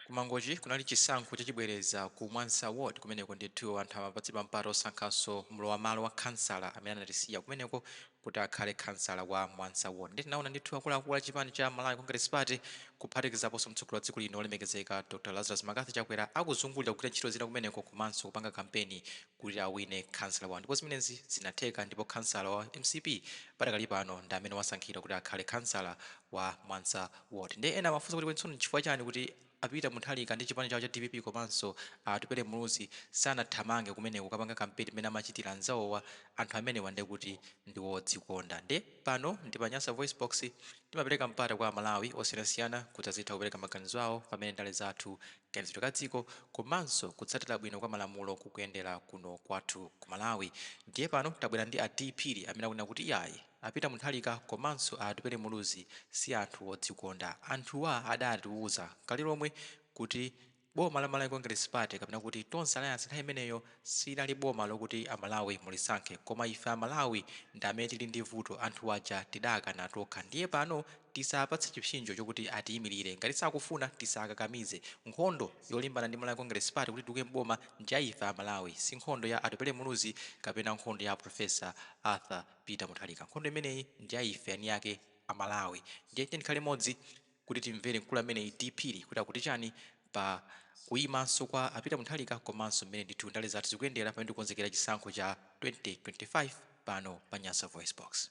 Ku Mangochi kunali chisankho chachibwereza ku Mwansa Ward. Kumeneko ndithu anthu amapatsidwa mpata osankhanso mlowamalo wa khansala amene anatisiya kumeneko kuti akhale khansala wa Mwansa Ward. Ndiye tinaona ndithu akuluakulu a chipani cha Malawi Congress Party, kuphatikizaponso mtsogoleri wa dziko lino olemekezeka Dr Lazarus McCarthy Chakwera, akuzungulira kugwira ntchito zina kumeneko komanso kupanga kampeni kuti awine khansala wawo, ndipo zimenezi zinatheka, ndipo khansala wa mcp padakali pano ndi amene wasankhidwa kuti akhale khansala wa Mwansa Ward. Ndiye ena amafunsa kuti kodi tsono nchifukwa chani kuti a Peter Mutharika ndi chipani chawo cha dpp komanso a Atupele Muluzi sanathamange kumeneko kukapanga kampeni mmene amachitira anzawowa? Anthu amenewa nde kuti ndi wodzikonda. Nde pano ndi pa Nyasa VoiceBox, timapereka mpata kwa Amalawi osiyanasiyana kuti azitha kupereka maganizo awo pamene ndale zathu, kayendetsedwe ka dziko komanso kutsatira bwino kwa malamulo kukuyendera kuno kwathu ku Malawi. Ndiye pano tabwera ndi a D Phiri amene akunena kuti iyayi, a Peter Mutharika komanso a Atupele Muluzi si anthu odzikonda. Anthuwa adatiuza kale lomwe kuti boma la Malawi Congress Party kapena kuti Tonse Alliance nthawi imeneyo silinali boma lokuti a Malawi mulisankhe, koma ife a Malawi ndi amene tili ndi vuto, anthu aja tidakana tokha ndiye pano tisapatse chipsinjo chokuti atiyimilire, ngati sakufuna tisakakamize. Nkhondo yolimbana ndi Malawi Congress Party kuti ituluke m'boma ndi ya ife a Malawi, si nkhondo ya Atupele Muluzi kapena nkhondo ya a Professor Arthur Peter Mutharika. Nkhondo imeneyi ndi ya ife eni ake a Malawi. Ndiye tiyeni tikhale limodzi kuti timvere mkulu ameneyi D Phiri kuti akuti chani pa kuyimanso kwa a Peter Mutharika komanso mmene ndithu ndale zathu zikuyendera pamene tikukonzekera chisankho cha 2025 pano pa Nyasa VoiceBox.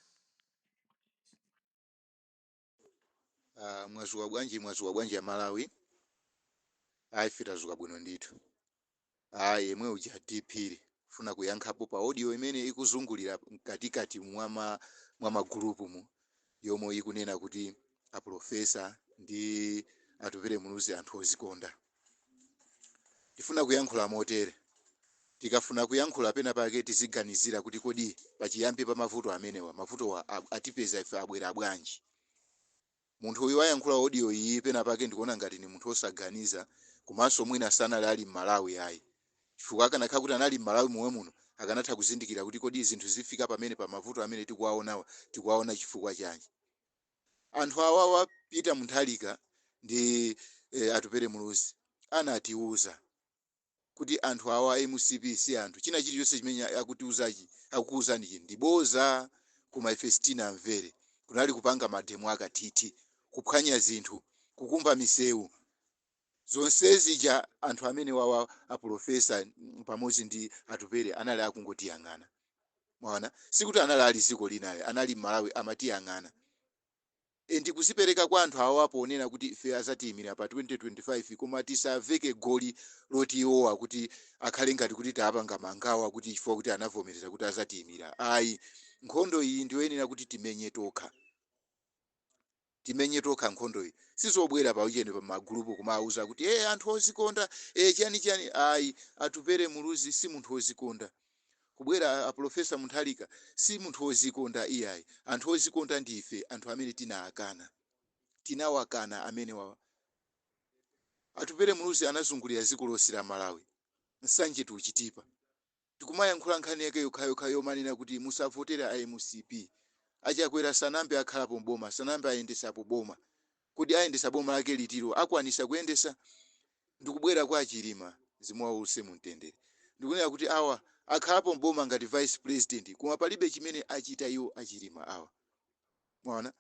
Mwazuka bwanji, mwazuka bwanji Amalawi? Ayi, ife tazuka bwino ndithu. Ayi, yemwe uja D Phiri funa kuyankhapo pa audio imene ikuzungulira mkatikati mwa magulupu mu yomwe ikunena kuti aprofesa ndi Atupele Muluzi anthu ozikonda. Tifuna kuyankhula motere: tikafuna kuyankhula pena pake tiziganizira kuti kodi pachiyambi pa mavuto amenewa, mavutowa atipeza ife abwera bwanji? Munthu uyu wayankhula audio iyi pena pake ndikuona ngati ni munthu osaganiza, komanso mwina sanali ali m'Malawi ayi, chifukwa akanakhala kuti anali m'Malawi momwe muno akanatha kuzindikira kuti kodi zinthu zifika pamene pa mavuto amene tikuwaonawa tikuwaona chifukwa chanji. Anthu awawa, Peter Mutharika ndi Atupele Muluzi, anatiuza kuti anthu awa MCP si anthu, china chilichonse chimene akutiuzachi, akukuuzanichi ndi boza, koma ife sitinamvere. Kunali kupanga mademo akathithi, kuphwanya zinthu, kukumba misewu, zonsezija anthu amene wawa aprofesa pamodzi ndi Atupele anali akungotiyang'ana. Mwaona, sikuti anali ali ziko linayo, anali m'Malawi, amatiyang'ana. Ndikuzipereka kwa anthu awa ponena kuti ife azatiyimira pa 2025, koma tisaveke goli loti iwowa kuti akhale ngati kuti taapanga mangawa kuti chifukwa kuti anavomereza kuti azatiyimira. Ayi, nkhondo iyi ndiyoyenera kuti timenye tokha, timenye tokha nkhondo iyi. Sizobwera pa ucheni pa magulupu kumauza kuti anthu ozikonda, chani chani. Ayi, Atupele Muluzi si munthu ozikonda, kubwera aprofesa Mutharika si munthu wozikonda iyayi. Anthu ozikonda ndife anthu amene tinaakana, tinawakana amene wawa. Atupele Muluzi anazungulira dziko lonse la Malawi, Nsanje to Chitipa, tikumayankhula nkhani yake yokhayokha yomanena kuti musavotere a MCP. Achakwera sanambe akhalapo mboma, sanambe ayendesapo boma. Kodi ayendesa boma lake litiro? Akwanisa kuyendesa? Ndikubwera kwa Achilima, mzimu wawo uuse mumtendere, ndikunena kuti awa akhalapo mboma ngati vice president, koma palibe chimene achita iwo Achilima awa. Mwaona?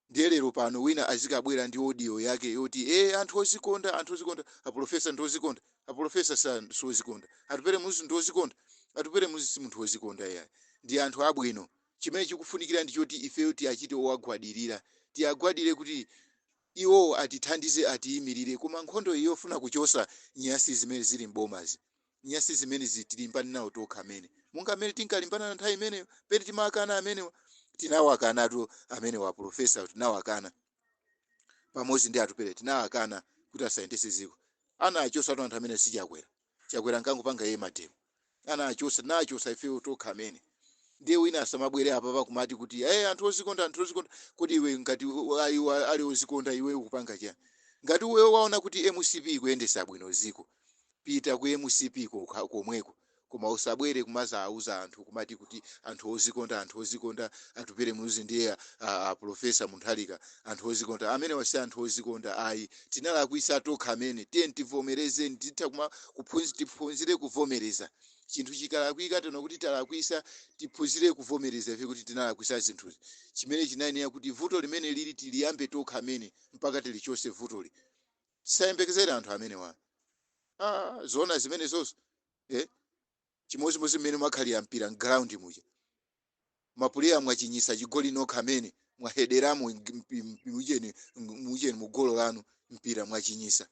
Ndiye lero pano wina azikabwera ndi audio yake yoti anthu ozikonda, anthu ozikonda. Aprofesa ndi ozikonda? Aprofesa siozikonda. Atupele Muluzi ndi ozikonda? Atupele Muluzi si munthu wozikonda iyayi, ndi anthu abwino. Chimene chikufunikira ndi choti ifeyo tiyachite owagwadirira, tiyagwadire kuti iwowo atithandize, atiyimirire. Koma nkhondo iyi yofuna kuchosa nyasi zimene zili m'bomazi, nyasi zimenezi tilimbane nawo tokha amene monga amene tinkalimbana na nthawi imeneyo pene timakana amenewa. Tinawakanatu amenewa, aprofesa tinawakana pamodzi ndi Atupele, tinawakana kuti asayendese ziko. Anachosatu anthu amene si Chakwera. Chakwera nkangopanga iye mademo. Anachosa, tinachosa ifeyo tokha amene. Ndiye wina asamabwere apapa kumati kuti anthu ozikonda, anthu ozikonda. Kodi iwe ngati ali ozikonda, iwe ukupanga chani? Ngati iwe waona kuti MCP ikuyendesa bwino ziko, pita ku MCP komweko. Koma usabwere kumazauza anthu kumati kuti anthu ozikonda, anthu ozikonda, Atupele Muluzi ndiye a Professor Mutharika, anthu ozikonda. Amene wasi anthu ozikonda ayi, tinalakwisa tokha amene. Tiye tivomereze, nditha kuma tiphunzire kuvomereza chinthu chikalakwika. Tona kuti talakwisa, tiphunzire kuvomereza ife kuti tinalakwisa zinthuzi. Chimene chinayenera kuti vuto limene lili tiliyambe tokha amene mpaka tilichose vutoli, tisayembekezere anthu amene wa zoona zimene zonso, eh? Chimodzimodzi mmene mwakhalira mpira m'ground muja, ma player mwachinyisa chigoli nokha amene mwahederamo mujeni mugolo lanu, mpira mwachinyisa,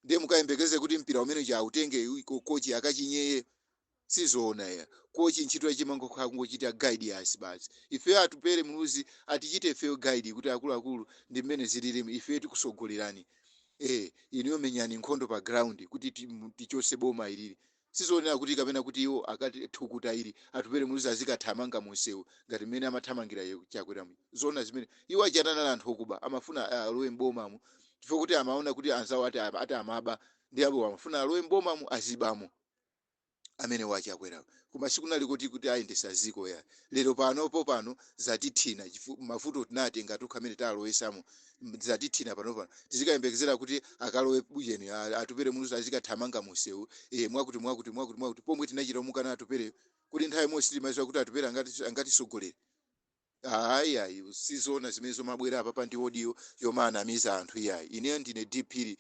ndiye mukayembekeze kuti mpira umene chautenge kochi akachinyeye? Sizoona ya. Kochi ntchito yachimangokhala kungochita guide yasi basi. Ife Atupele Muluzi atichite ifeyo guide kuti akuluakulu, ndi mmene zililimu, ife tikusogolerani, inuyo menyani nkhondo pa ground kuti tichose boma ilili. Sizoonera kuti kapena kuti iwo akati thukuta ili, Atupele Muluzi azikathamanga munsewu ngati mmene amathamangira iye Chakwera. Zoona zimene iwo achatana na anthu okuba, amafuna alowe mbomamo chifukwa kuti amaona kuti anzawo ati amaba, ndi apo amafuna alowe mbomamo azibamo amene wachakwerawo. Koma sikunali kuti ayendesa ziko ya. Lero panopo pano zatithina, mavuto tinatenga tokha amene talowesamo, zatithina. Pano pano tizikayembekezera kuti akalowe bujeni Atupele Muluzi azikathamanga munsewu, mwakuti mwakuti mwakuti mwakuti, pomwe tinachita omukana Atupele kuti nthawi imodzi sitimaziwa kuti Atupele angatisogolere. Ayi, ayi, sizoona zimene zomabwera apa ndi audio yomanamiza anthu, iyayi. Ineyo ndine DP.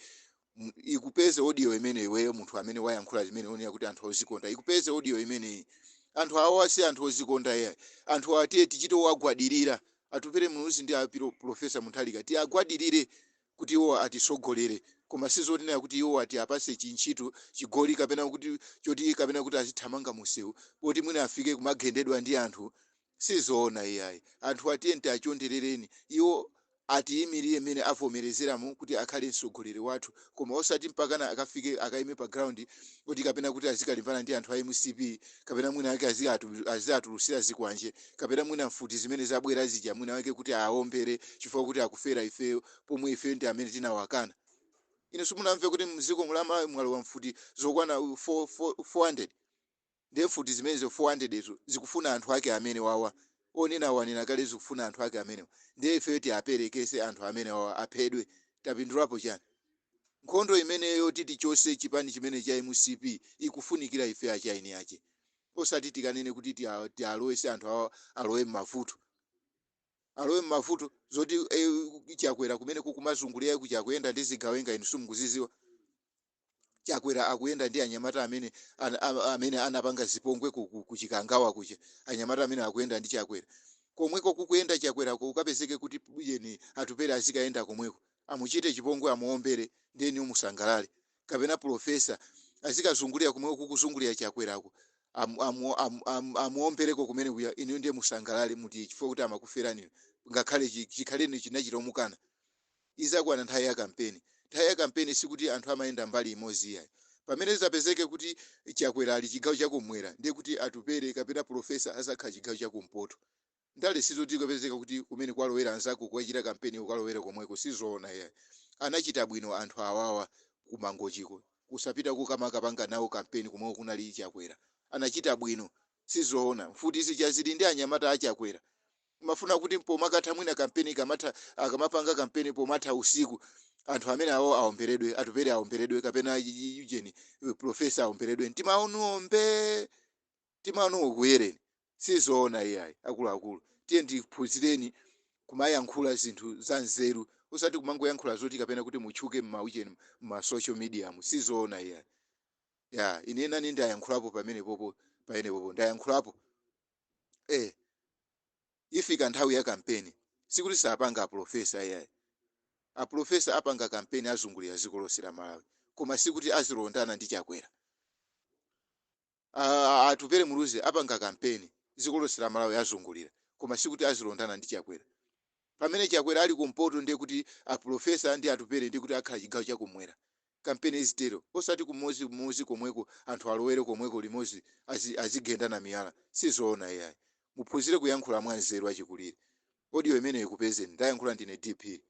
Ikupeze audio imene iweyo munthu amene wayankhula zimene onera kuti anthu ozikonda, ikupeze audio imeneyi. Anthu awa si anthu ozikonda, iyayi. Anthu atiye tichite wagwadirira Atupele Muluzi ndi apiro Professor Mutharika, tiagwadirire kuti iwo atisogolere. Koma sizotinena kuti iwo ati apase chintchito chigoli kapena kuti choti kapena kuti azithamanga munsewu poti mwina afike kumagendedwa ndi anthu, sizoona iyayi. Anthu atiye tiachonderereni iwo atiyimirire mmene avomerezeramo kuti akhale mtsogoleri wathu, koma osati mpakana akafike akayime pa ground kuti kapena kuti azikalimbana ndi anthu a MCP, kapena mwina ake azikatulusira zikwanje, kapena mwina mfuti zimene zabwera zija, mwina wake kuti aombere chifukwa kuti akufera ifeyo, pomwe ifeyo ndi amene tinawakana. Ine simunamve kuti mdziko mulama mwalowa mfuti zokwana 400? Ndiye mfuti zimenezo 400 ezo zikufuna anthu ake amene wawa onena wanena kale, zikufuna anthu ake amenewa. Ndiye ifeyo tiaperekese anthu amene wawa aphedwe, tapindulapo chani? Nkhondo imeneyo titi chose chipani chimene cha MCP ikufunikira ife achaini ache, osati tikanene kuti tialowese anthu awa alowe mmavuto, alowe mmavuto. Zoti Chakwera kumene kukumazungulira kuja akuyenda ndi zigawenga, inu simukuziziwa? Chakwera akuyenda ndi anyamata amene amene anapanga zipongwe kuchikangawa kuja. Anyamata amene akuyenda ndi Chakwera komweko kukuyenda Chakwerako, ukapezeke kuti yeni Atupele azikayenda komweko, amuchite chipongwe, amuombere, ndeni musangalale? Kapena Professor azikazungulira komweko kukuzungulira Chakwerako, amuombereko kumene kuya, inu ndiye musangalale muti chifukwa kuti amakuferani, ngakhale chikhaleni chinachita omukana? Izakwana nthawi ya kampeni. Nthawi ya kampeni sikuti anthu amayenda mbali imodzi iyayi. Pamene zapezeke kuti Chakwera ali chigawo chakumwera, ndiye kuti Atupele kapena Professor azakhala chigawo chakumpoto. Ndale sizoti kapezeka kuti kumene kwalowera anzako kukachita kampeni ukalowere komweko, sizoona iyayi. Anachita bwino anthu awawa kumangochiko kusapita kukamakapanga nawo kampeni komweko kunali Chakwera, anachita bwino. Sizoona, mfuti zija zili ndi anyamata achakwera. Mafuna kuti pomakatha mwina kampeni ikamatha, akamapanga kampeni pomatha usiku, anthu amene awo aomberedwe, Atupele aomberedwe kapena ujeni Professor aomberedwe, mtima wanu ombe, mtima wanu ukuyereni? Sizoona iyayi. Akuluakulu, tiye tiphunzireni kumayankhula zinthu za nzeru, osati kumangoyankhula zoti kapena kuti mutchuke mmaucheni mma social media mu. Sizoona iyayi. Ya, ine nani ndayankhulapo pamenepopo, pamenepopo ndayankhulapo. Ifika nthawi ya kampeni, sikuti sapanga a Professor iyayi. A Professor apanga kampeni, azungulira dziko lonse la Malawi, koma sikuti azilondana ndi Chakwera. Atupele Muluzi apanga kampeni, dziko lonse la Malawi azungulira, koma sikuti azilondana ndi Chakwera. Pamene Chakwera ali kumpoto, ndiye kuti a Professor ndi Atupele ndiye kuti akhala chigawo chakumwera. Kampeni izitero, osati kumozi muzi komweko anthu alowere komweko limodzi azigendana miyala. Sizoona iyayi. Muphunzire kuyankhula mwanzeru achikulire. Audio imene ikupezeni, ndayankhula ndine DP.